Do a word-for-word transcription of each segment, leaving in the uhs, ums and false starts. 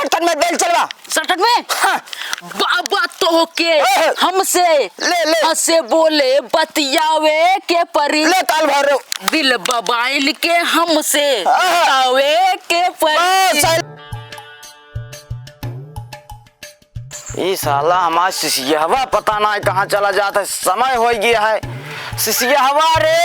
सटकट में बेल चलवा। सटकट में? हाँ। बाबा तोहके ओए। हमसे ले, ले। हंसे बोले बतियावे के परी। ले काल भैरव। दिल बबाइन के हमसे हाँ। बतावे के परी। बस, ई साला हमार सिसियहवा पता नाहीं कहाँ चला जात है, समय होइ गया है। सिसियहवा रे!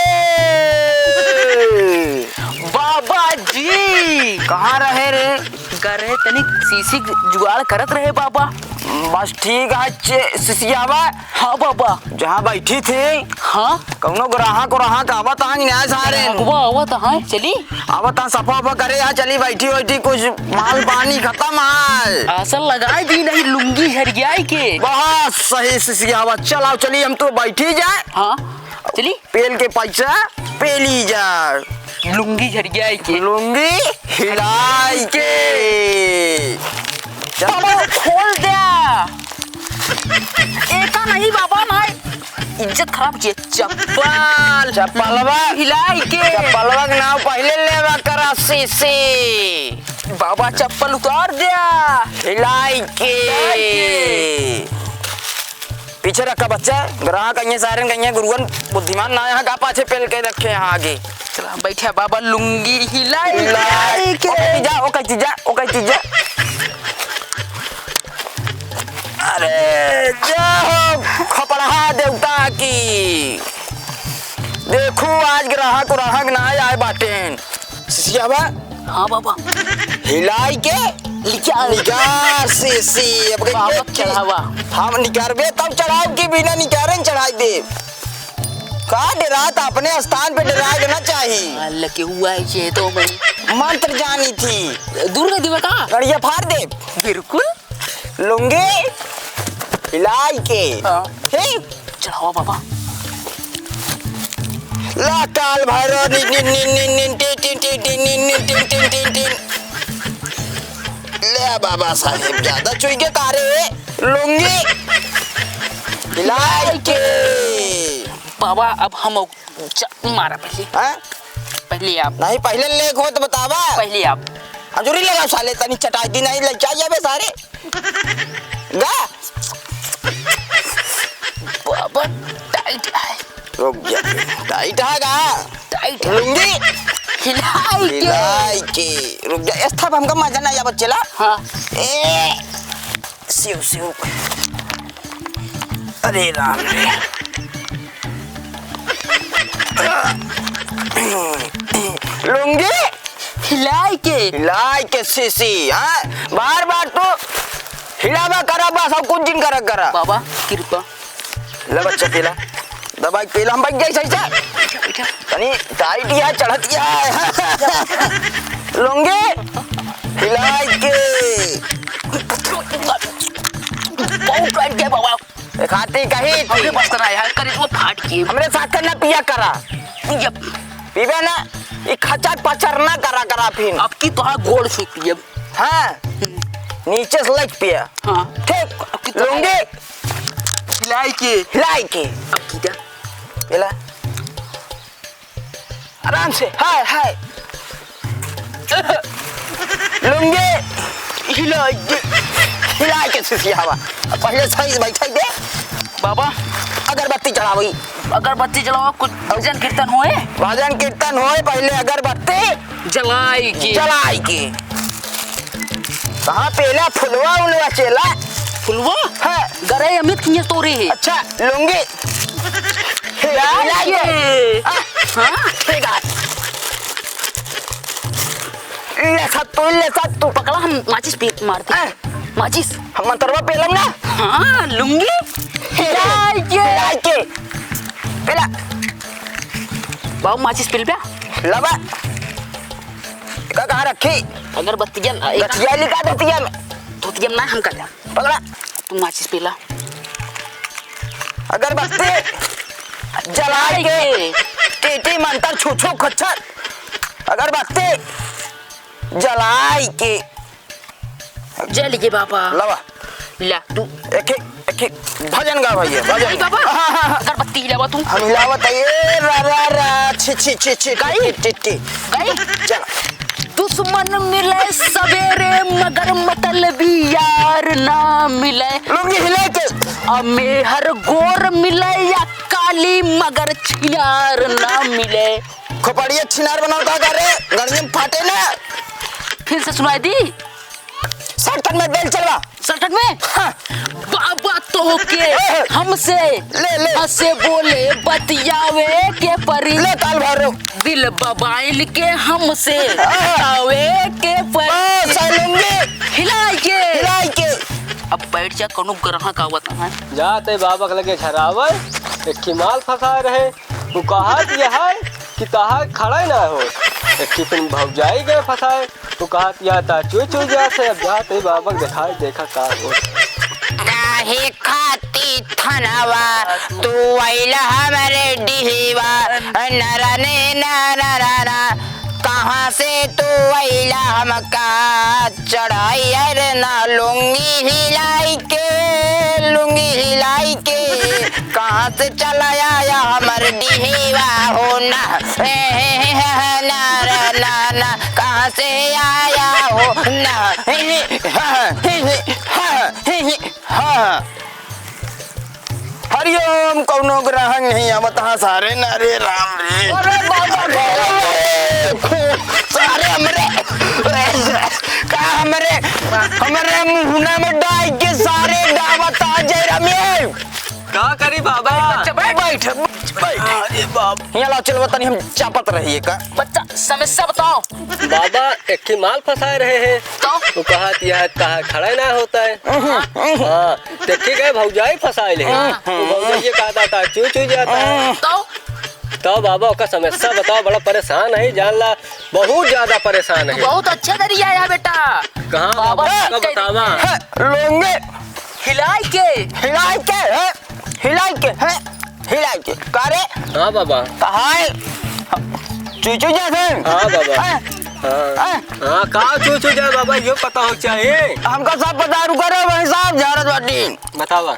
बाबा जी! कहाँ रहे रे? गा रहे तनी सीसी जुगाड़ करत रहे बाबा। बस ठीक है, चे-, सिसियहवा। हाँ बाबा। जहाँ बैठी थी, हाँ? कौनो ग्राहक उराहक आवत हैं कि नाहीं सारे? ग्राहकवा आवत हैं, चली। आवत हैं, सफा उफा करे, यहाँ चली बैठी वैठी, कुछ माल पानी खतम है। आसन लगाए दी नहीं लुंगी झरियाई के। बहुत सही सिसियहवा, चल आओ, चली, हम तो बैठी जाए। हाँ, चली। पेल के पैसा पेली जाए। लुंगी झरियाई के। लुंगी हिलाई के। चल। खोल दे। एका नहीं बाबा, नहीं। इज्जत खराब किए। चप्पल। चप्पलवा। हिलाई के। चप्पलवा के नाव पहिले लेवा करा, सीसी। बाबा, चप्पल उतार द्या। हिलाई के। हिलाई के। पीछे रखा बच्चा, ग्राहक अइहें, सारेन कहिहें, गुरुअन बुद्धिमान ना यहाँ का पाछे पेल के रखे हैं आगे। चला, बैठा बाबा, लुंगी हिलाई, हिलाई हिलाई के। के। ओके, जा, ओके, जा, ओके, जा। अरे, जय हो खपड़हा देवता की। देखू, आज ग्राहक उराहक ना आए बाटेन। सिसियहवा? हाँ बाबा। हिलाई के? निकार। निकार सीसी, अब के बाबा के चढ़ावा। हम निकारबे तब चढ़ाव की बिना निकारे न चढ़ाई दे। का डेरात अपने स्थान पे डेराए के ना चाही। अल्लाह के हुआ है ये तो भाई। मंत्र जानी थी। दूर कर दिवा का? गड़िया फाड़ दे। बिल्कुल। लुंगी हिलाई के। हाँ। हे? चढ़ावा बाबा। ला काल भैरव, निन, निन, निन, निन, टिन, टिन, टिन, टिन, निन, निन, टिन, टिन, टिन, टिन। ले बाबा साहेब, ज्यादा चुई के तारे, लुंगी हिलाई के। बाबा, अब हम च-, मारा पहिले। हाँ? पहिले आप। नहीं, पहिले ले हो तो बतावा। पहिले आप। अजूरी लगा साले, तनी चटाई दी नहीं, लग जाइए बे सारे। गा। बाबा, टाइट है। रुक जा। टाइट है गा? टाइट है। लुंगी। हिलाई के। हिलाई के। रुक जा। एस्था पे हमका मजा नहीं आवा, चला। हाँ। ए, सिउ, सिउ। अरे राम रे। लुंगी? हिलाई के। हिलाई के सीसी, हाँ? बार बार तू हिलावा करा बस, और कुछ जिन करा करा। बाबा, कृपा। ले बच्चा पीला, दबाई पीला, हम बैठ जाई सही से। बैठा। तनी टाइट या चढ़त या है। लुंगी हिलाई के। बहुत टाइट के बाबा। एक हाथी कही हमरे थी। बस ना यार, करे तो फाट के। हमरे साथ ना पिया करा। ये पीबे ना, ई खचर पचर ना करा करा फिर। अब की तोहार गोड़ छू पियब। हाँ, नीचे से लग पिया। हाँ। ठीक, अब की तोहार लुंगी। हिलाई के। हिलाई के। अब की क्या? पीला। आराम से, हाय, हाय। लुंगी हिला के, हिला के सिसियावा। पहिले सही से बैठाई दे। बाबा। अगरबत्ती चढ़ावई। अगरबत्ती जलावा, कुछ भजन कीर्तन होए? भजन कीर्तन होए, पहिले अगरबत्ती जलाई के। जलाई के। कहाँ पेला फुलवा उलवा चेला? फुलवा? हाँ। गरे अमित किए तोरे है। अच्छा, लुंगी। यार, हिला ये। के। आ, हाँ? ठीक है। ले सत्तू, ले सत्तू। पकड़ा, हम माचिस पे मारते। हाँ। माचिस। हम मंतरवा पेलम ना। हाँ, लुंगी। हिला के। हिला के। पेला। बाबू, माचिस पेल प्या। लावा। का कहाँ रखी? अगरबत्तिया ना, एक गठिया लिखा धोतिया में। धोतिया में ना हम कर। पकड़ा। तू माचिस पीला। अगरबत्ती जलाई के। टीटी मंतर छू छू खच्चर। अगरबत्ती जलाई के। जल के बाबा। लावा। ला तू। एक एक, एक एक भजन गा भैया, भजन। नहीं बाबा। हाँ, हाँ, हाँ। अगरबत्ती हिलावा तू। हम हिलावत है, ए रा रा रा, छी छी छी छी, गाई? टी टी टी। गाई? चल। तू दुश्मन मिले सबेरे मगर मतलबी यार ना मिले। लुंगी हिला के। अ मेहर गोर मिले या काली मगर छिनार ना मिले। खोपड़िया छिनार बनाओ का करे? गणियम फाटे ना। फिर से सुनाई दी। सड़कन में बेल चलवा। सड़कन में? हाँ। बाबा तोहके हमसे ले, ले। हँसे बोले बतियावे के परी। ले ताल भरो। दिल बबाइन के हमसे हाँ। बतावे के परी। बस, आ लुंगी। हिलाई के। हिलाई के। अब बैठ जा, कौनो ग्राहक आवत है। जाते बाबा के लगे झरावे, एक ठे माल फंसाए रहे। वो कहत यह है कि तहार खड़ा ना हो। एक ठे तुम भौजाई गए फंसाए। तू कहत या ता चुई चुई जात है, अब जात है बाबा के देखाई, देखा का हो। काहे खाती थनवा तू अइला हमरे डिहवा, नरने ना, ना, ना, ना। कहाँ से तू अइला हमका चढ़ाई रे ना, लुंगी हिलाई के, लुंगी हिलाई के। कहाँ से चला आया हमर डिहवा हो ना, ए, हे, हे, हे, हे, ना, रे, ना, ना, कहाँ से आया हो ना, हे, हे, हा, हे, हे, हा, हे, हे, हा। हरिओम, कौनो ग्राहक नहीं आवत हा सारे ना रे राम रे। अरे बाबा रे। सारे हमरे, का हमरे, हमरे मुहना में डाई के सारे डावत हा जय राम ये। का करी बाबा? बच्चा, बैठ, बैठ, बैठ। अरे बाप। यहाँ लाओ, चलवा तनी हम चापत रहिए का। बच्चा, समस्या बताओ। बाबा, एक ही माल फंसाए रहे हैं। तो? वो कहा कि यहाँ कहा खड़ा ही ना होता है। हाँ, तो ठीक है, भौजाई फंसाए ले। हाँ। वो भौजाई ये कहता था, चू चू जाता है। तो? तो बाबा, ओका समस्या बताओ, बड़ा परेशान है, जान ला, बहुत ज्यादा परेशान तू है। बहुत अच्छे दरिया है बेटा। कहाँ बाबा, बाबा, ओका कैसे बतावा। है, लोंगे। हिलाई के। हिलाई के, है? हिलाई के, है? हिलाई के। का रे? हाँ बाबा। कहाँ है? चुचू जैसे? हाँ बाबा। हैं? हाँ। हैं? हाँ, का चुचू जाए बाबा, ये पता हो चाहिए। हमका सब पता, रुका रे भाई साहब, झारत बाटी। बतावा।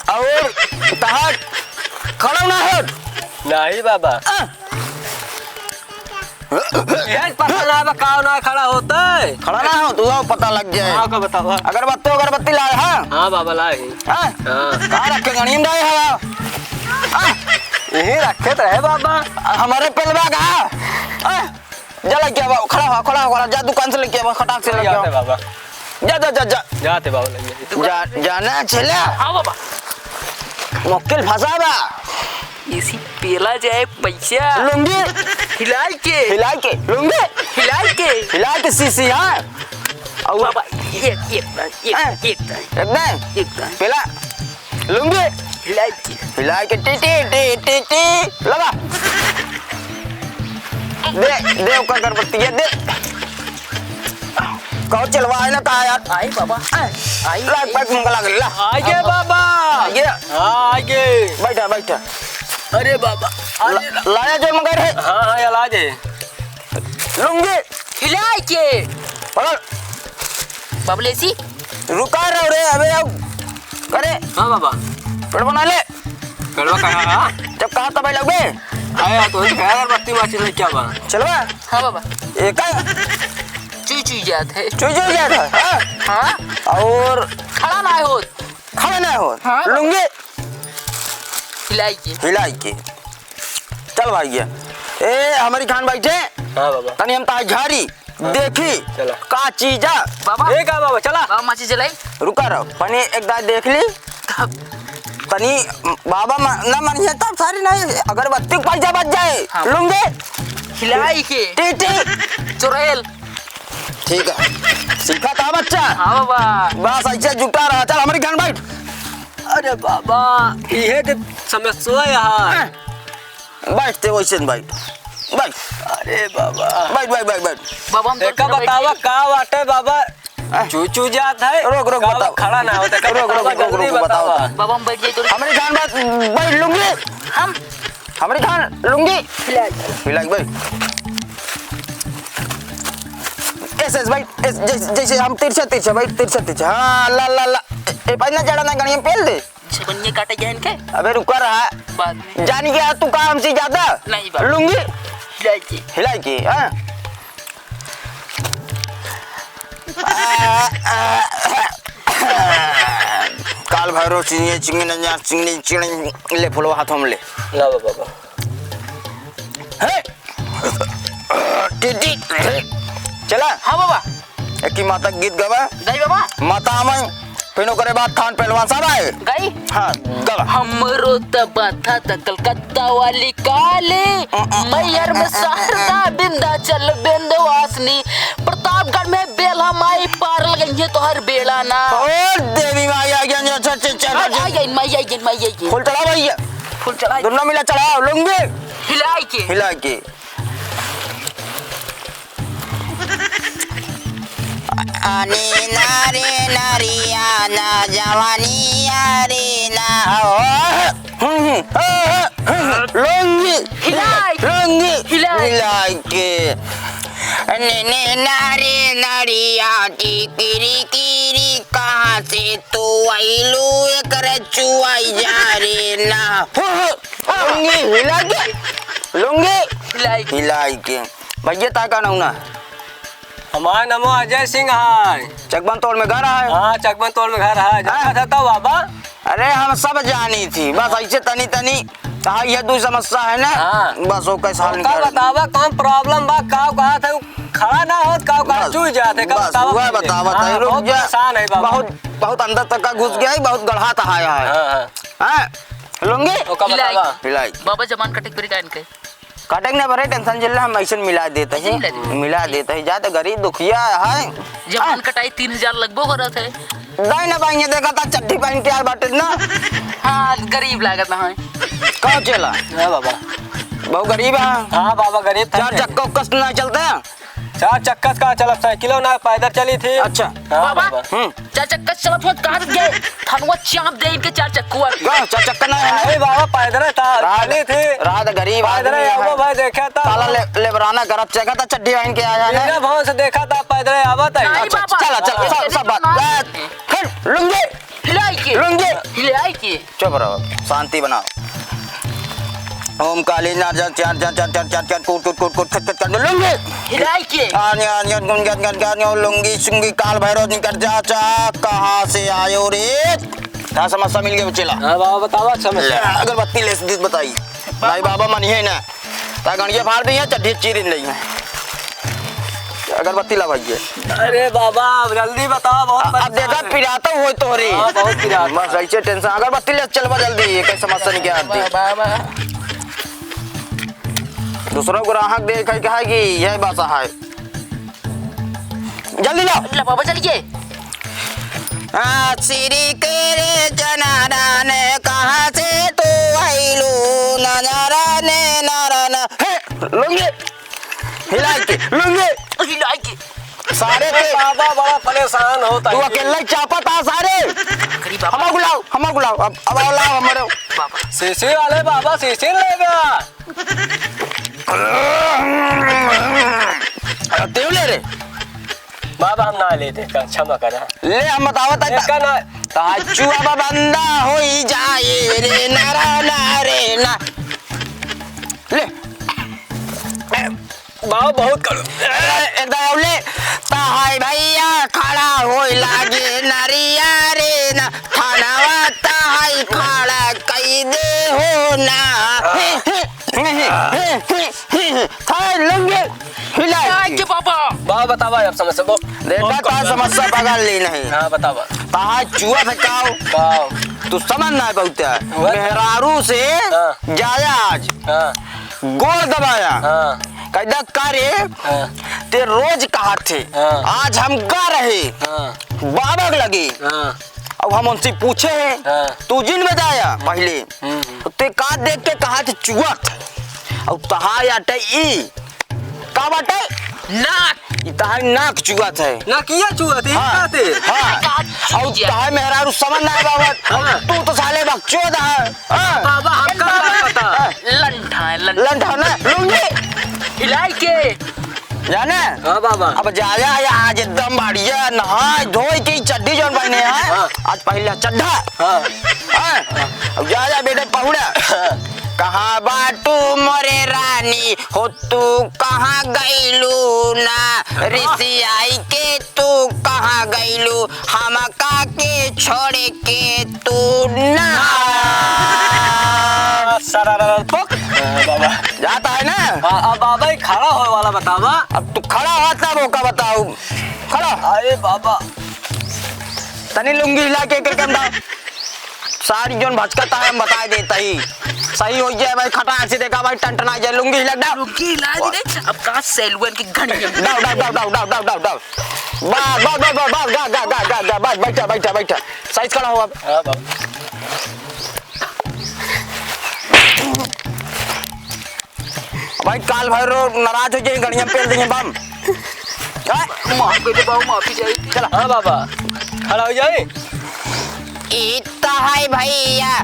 और तहार खड़ा ना हो। नहीं बाबा। आ। यह पता ना बा, का ना खड़ा होता है। खड़ा ना हो, तू आओ, पता लग जाए। हाँ, का बताओ, हाँ। अगरबत्ती, अगरबत्ती लाए, हाँ? हाँ बाबा, लाए ही। हाँ? हाँ। कहाँ रखे, गणियन रहे हवा? हाँ? यही रखे तो है बाबा। हमारे पेलवा का? हाँ? जा लेके आवा, खड़ा हो, खड़ा हो, खड़ा, जा दुकान से लेके आवा, खटाक से लेके आवा। जाते बाबा। जा, जा, जा, जा। जाते बाबा, लग गया। जा, जाना चला। हाँ बाबा। मुक्किल फंसा बा। इसी पेला जाए पैसा। लुंगी। हिलाई के। हिलाई के। लुंगी। हिलाई के। हिलाई के सीसी, हाँ। और बाबा, एक, एक, एक, हैं? एक, एक, एक दाएं। पेला। लुंगी। हिलाई के। हिलाई के टी, टी, टी, टी, टी। लगा। दे, दे ओकर अगरबत्ती, ये दे। कहो चलवा है ना, कहा यार? आई बाबा। हैं? आई, लाग आई। पैक मुंगा लाग ला। आगे बाबा। आगे। हाँ, आगे। बैठा, बैठा। अरे बाबा। ला-, आगे ला। लाया जो मगर है। हाँ, हाँ, ये लाज है। लुंगी। हिलाई के। पकड़। बबलेसी। रुका रहो रे, अबे आओ। करे। हाँ बाबा। पेड़ बना ले। पेड़वा कहाँ है? जब कहा तब लगबे। आया तो कहा अगरबत्ती माचिस लेके आवा। चलवा। हाँ बाबा। एक है। चुई चुई जात है। चुई चुई जात है, हाँ? हाँ। और खड़ा ना हो। खड़ा ना हो। हाँ। लुंगी। हिलाई के। हिलाई के। चल भाई ये। ए, हमारी खान बैठे। हाँ बाबा। तनी हम ताई झारी। देखी, चला। का चीज है? बाबा। ए, का बाबा, चला। बाबा, माचिस जलाई। रुका रहो, पनी एक दाई देख ली। तनी बाबा म-, ना मनिए तब सारी नहीं, अगरबत्ती के पैसा बच जाए। हाँ। लुंगी। हिलाई के। टीटी। चुड़ैल। ठीक है। सीखा था बच्चा। हाँ बाबा। बस ऐसे जुटा रहा, चल हमारी खान बैठ। अरे बाबा, ये तो समस्या है यार। हाँ। बैठ ते वैसे न बैठ। बैठ। अरे बाबा। बैठ, बैठ, बैठ, बैठ। बाबा, हम तो एका पूरा बैठ बतावा गए। का बाटे बाबा? हाँ। चू चू जात है। रुक, रुक, का बताओ। खड़ा ना होता, का रुक, रुक, बतावा, रुक, रुक, जल्दी रुक, बताओ। बतावा। बाबा, हम बैठ जाए तो हमारी खान बात, बैठ लुंगी। हम? हमारी खान लुंगी। हिला। हिला, बैठ। ऐसे, ऐसे, बैठ। ऐसे, जैसे, जैसे हम तिरछा, तिरछा, बैठ, तिरछा, तिरछा। हाँ, ला, ला, ला। ए, ए, पहले जड़ा ना गणियम पेल दे। छपनिया काटे जाए इनके। अबे रुका रहा। बात नहीं। जान गया तू का हमसे ज्यादा? नहीं बात। लुंगी। हिलाई के। हिलाई के, हाँ? काल भैरव चिंगी, चिंगी नंजा, चिंगी, चिंगी, ले फुलवा हाथों में ले। ला बाबा। हे! टिड्डी! चला। हाँ बाबा। एक ही माता के गीत गावा। गाई बाबा। माता में, फिर ओकरे बाद थान पहलवान साहब आए। गाई? हाँ, गावा। हमरो त बाथा त कलकत्ता वाली काली, अ, अ, मैहर में शारदा, विंध्याचल बिंदवासिनी, प्रतापगढ़ में बेल्हा माई, पार लगइहे तोहर बेड़ा ना। ओ देवी माई आ गया, अच्छा, अच्छा, अच्छा, आई, अच्छा। आई, आई, माई, आई, माई, आई। फूल चढ़ाओ भैया। फूल चढ़ाई। दोनों मिला चढ़ाओ, लुंगी। हिलाई के। हिलाई के। आने ना रे नारिया ना जवानिया रे ना हो। हम्म, हम्म, हम्म, हम्म, लुंगी। हिलाई। लुंगी। हिलाई। हिलाई के। ने, ने, ना रे नारिया टिकिरी किरी कहाँ से तू आइलू एक रचुआई जा रे ना। हम्म, हम्म। लुंगी हिला के, लुंगी हिलाई के। हिलाई के। भैया, ता का नौना? हमार नमो अजय सिंह है। चकबन तोड़ में घर है। हाँ, चकबन तोड़ में घर है। हाँ। जानत है तो बाबा? अरे, हम सब जानी थी, बस ऐसे तनी तनी, हाँ, ये दो समस्या है ना, हाँ। बस वो कैसे हल ओका निकाल। बतावा, कौन problem बा, का कहा था, खड़ा ना होत, का कहा बस, चुई जात है, का बस, बतावा वह पहले। बतावा हाँ, था, रुक बहुत जा। परेशान है बाबा। बहुत, बहुत अंदर तक का घुस गया है, बहुत गढ़ा तक आया है। हाँ, हाँ। हाँ, लुंगी? ओका हिलाई। बतावा। हिलाई। बाबा जबान कटे के बेरी का इनके? कटे के ना बरे, tension जिल्ला हम ऐसे मिला देते ऐसे हैं। मिला देते? मिला देते हैं, जा तो गरीब दुखिया है। जबान हाँ। कटाई तीन हजार लगबो करत है। दाई ना बाई, ये देखा था चड्ढी पहन के आए बाटे ना। हाँ, गरीब लागत है। का चला? हाँ बाबा। बहुत गरीब है। हाँ बाबा, गरीब था। चार चक्का उक्का से ना चलता है? चार चक्का से का चलब, साइकिलो ना, पैदल चली थी। अच्छा। हाँ बाबा। बाबा। हम्म। चार चक्का से चलत हुआ, कहाँ से गए? थनुआ चाप दे इनके चार चक्कुआ। का? चार चक्का ना है? अरे बाबा, पैदल था, रात, चली थी। रात गरीब पैदल आदमी है। आवो भाई, देखा था। साला ले-, लेबराना करत चेखा था, चड्ढी पहन के आया है। बिना भाव से देखा था, पैदल आवत है। नहीं अच्छा, बाबा। चला, चला, ये सब, सब बात। नहीं। हट, लुंगी। हिलाई के। लुंगी। हिलाई के। चुप रहो, शांति बनाओ। ओम काली नार जन चार जन चार चार चार चार कूट कूट कूट कूट खट खट कर लुंगी। हिलाई के। आन्य आन्य गुन गन गन गन लुंगी सुंगी काल भैरव निकट जा चा कहाँ से आयो रे? का समस्या मिल गया बचेला? हाँ बाबा बतावा समस्या। ले, अगरबत्ती ले से दीत बताई। भाई बाबा मनिहे ना। ता गंडिया फाड़ दी है, चड्ढी चीर नहीं है। अगरबत्ती ला भैया। अरे बाबा, अब जल्दी बताओ, बहुत अब परेशान देखा है। पिराता हो तोहरे। हाँ, बहुत पिराता। बस ऐसे tension, अगरबत्ती ले चलवा जल्दी, ये कोई समस्या नहीं क्या आती। बाबा। दूसरा ग्राहक देखे के है कि यह बासा है। जल्दी लाओ। ला बाबा, चलिए। आ, श्री के रे जनार्दन, कहाँ से तू आइलू? नजरन, नरन। हे, लुंगी। हिलाई के, लुंगी। हिलाई के। सारे के। बाबा बड़ा परेशान होता तू है। अकेला ही चापा था सारे। गरीब बाबा। हमार गुलाव, हमार गुलाव। अब, अब आओ लाओ हमारे। बाबा। शीशी वाले बाबा, शीशी ले गया। तेल ले रे। बाबा, हम ना लेते का, क्षमा करा। ले, हम बतावत है देखा ना। ताचुआ बा बंदा होई जाए रे, ना रा, ना रे, ना। ले। बाबा, बहुत कड़ू। ए, एकदम ले। तहाई भैया खड़ा होई लागे नरिया रे ना। थानावा तहाई खड़ा कई दे हो ना। थाई लंगे हिला। क्या है के बाबा? बाबा बतावा अब समस्या को। देखा बहुत ता कड़ू। समस्या बगल ली नहीं। हाँ, बतावा। तहाई चुआ था काव? काव? तू समझ ना पाउता। हुआ? मेहरारू से हाँ। जाया आज। हाँ। गोड़ दबाया। हाँ। कैदा करे, हाँ। ते रोज कहा थे, हाँ। आज हम गा रहे, हाँ। बाबा के लगे। हाँ। अब हम उनसे पूछे हैं, हाँ। तू जिन में जाया पहले, हम्म। ते का देख के कहा थे चुआ थे, अब तहा आटे ई, का बाटे? नाक। ई तहा नाक चुआ थे। नाकिया चुआ थे, हाँ। का थे? हाँ। नाक और चुआ। तहा मेहरारू समझ ना आवा। हाँ। तू तो साले बकचोद है। हाँ। बाबा, हमका का पता? हाँ। लंठा है, लंठा। लंठा ना, लुंगी। हिलाई के। जाने? हाँ बाबा। अब जाया है आज एकदम बढ़िया, नहाए धोए के चड्ढी जौन पहने हैं। हाँ। आज पहला चड्ढा। हाँ। हाँ। अब जाया बेटे पहुड़ा। हाँ। कहाँ बाटू मोरे रानी, हो तू कहाँ गइलू ना, रिसियाई के तू कहाँ गइलू, हमका के छोड़ के तू ना। सारा रा रा, थुक। हाँ, बाबा। जाता है ना? हाँ, अब बाबा ही खड़ा होए वाला बतावा। अब तू खड़ा हो तब ओका बताऊ। खड़ा। अरे बाबा। तनी लुंगी हिला के, के, के हम सारी जोन भचकत है, हम बताए देता ही। सही हो जाए भाई, खटाक से देखा भाई, टनटना जाए, लुंगी हिला, डाल। लुंगी हिला दी रे, अब का सेलवन की घड़ी है। डाल, डाल, डाल। बस, बस, बस, बस, बस, गा, गा, गा, गा, गा, बस, बैठा, बैठा, बैठा। सही से खड़ा हो अब। हाँ, बाबू। भाई, काल भैरो नाराज हो जाए, गड़िया में पेल देंगे बम। हाँ? माफ कर दे बाबू, माफी चाहिए। चला। हाँ बाबा, खड़ा हो जाए। ई त है भैया,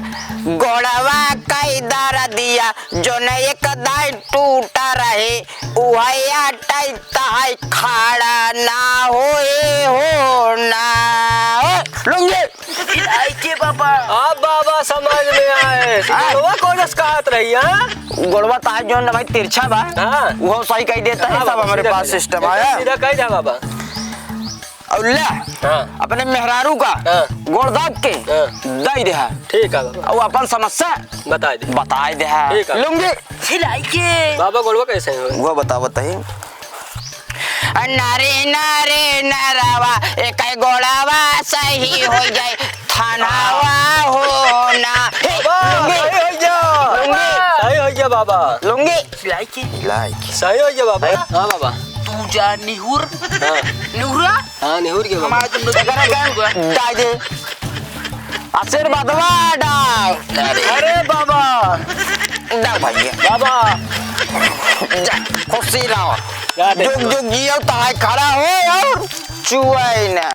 गोड़वा कई दरदिया, जोन एक दाई टूटा रहे, उहै आटै त है खड़ा ना होए हो ना हो। लुंगी। इलायची बाबा। अब बाबा समझ में आए। हाँ। गोड़वा कौन स कहत रही, हाँ? गोड़वा ताज जोन भाई तिरछा बा, हाँ। वो सही कह देता है, हाँ, सब बाबा, हमरे सीधा पास कह दे। सिस्टम आया। सीधा कह दे बाबा। और ले, हाँ। अपने मेहरारू का हाँ। गोड़ दाब के हाँ। दे दे है। ठीक है बाबा। और अपन समस्या बताए दे। बताए दे है। ठीक है। लुंगी। सिलाई के। बाबा गोड़वा कैसे है? वो बतावत है। नारे, नारे, नरवा, एक गोड़वा सही हो जाए, थनवा हो ना। हे, बाबा, लुंगी। सही हो गया। लुंगी। सही हो गया बाबा। लुंगी। सिलाई की। लाइक। सही हो गया बाबा। सही। हाँ बाबा। तू जा निहुर। हाँ। निहुरा? हाँ, निहुर के बाबा। हमारे तुम लोग एकरा के डाल दे। आशीर्वादवा डाल। अरे बाबा। डाल भैया। बाबा। जा, खुशी रहो। जा दे। जुग जुग जियो, ताय खड़ा हो और चुआई ना।